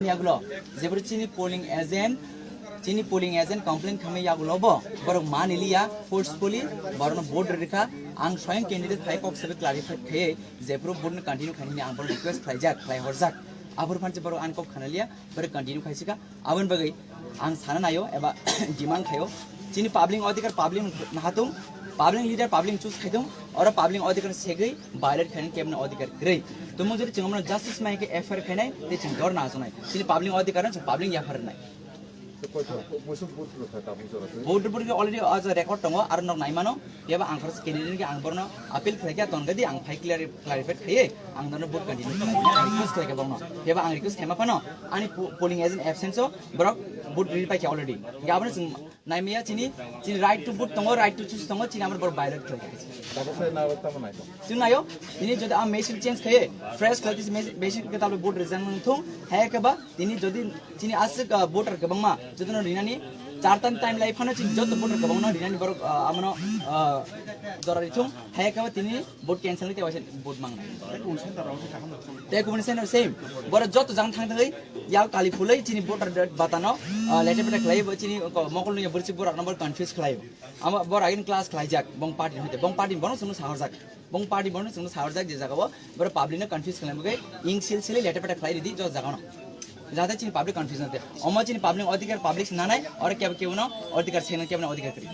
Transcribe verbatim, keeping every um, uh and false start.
Yagulo, jebro chini polling agent, chini polling agent complain khamai yagulo bo, borok maniliya forcefully, borokno vote rikha, ang soyang candidate phai kok sabai clarify khaiye, jebro vote no continue khaini ang borok request khlaijak, khlai horjak, abor phanche borok ang kok khanaliya, borok continue khaisika, abon bagwi ang sana nayo, eba demand khayo, chini public odhikar public nahatung, public leader public choose khaitung, oro public odhikar segwi violate khaini kebni odhikar kwrwi. Tumung jodi chwng justice mai khe F I R khainai, tei chwng dor na sonai. Chini public odhikar no chwng public yaphar nai. Vote rwphar khe already as a record tongo, aro nok naimano, yaba ang khoroksa candidate khe ang borno appeal khlai khe ton gadi ang phai clear, clarify khaiye, ang dono vote continue khlai, request khlai khe borno. Yaba ang request khaima phano, ani po-, polling agent absence o borok vote rwphai khe already. Yabano chwng Naimaya chini, chini right to vote tongo, right to choose tongo, chini amar bor violate khlai kha. Tabuk sai na tamo nai. Chwng nayo, ini jodi a machine change khaye, fresh khlai tisi machine, machine ke tabuk vote rijak nang thung, hai ke ba, tini jodi chini aswk, ah, voter kwbangma, jodi no rinani, char tan time lai phano chini joto voter kwbangma no rinani borok, ah, amano, ah, jora rithung, hai ke ba tini vote cancel ni tewaisa vote mang. Tei kubuni center same. Boro joto jang thang thangwi yak kali phulwi chini voter batano, ah, lete pete khlai bo chini ko mokol nuya bursi borak number confuse khlai. Ama bor agin class khlai jak, bong party hoite, bong party bono sunu sahor jak. Bong party bono sunu sahor jak je jaga bo, boro public no confuse khlai mugai, ing sil sili lete pete khlai ridi jo jaga no. Jate chini public confuse nate. Omo chini public odhikar public nanai, ore kebo kebo no odhikar sena kebo no odhikar kri.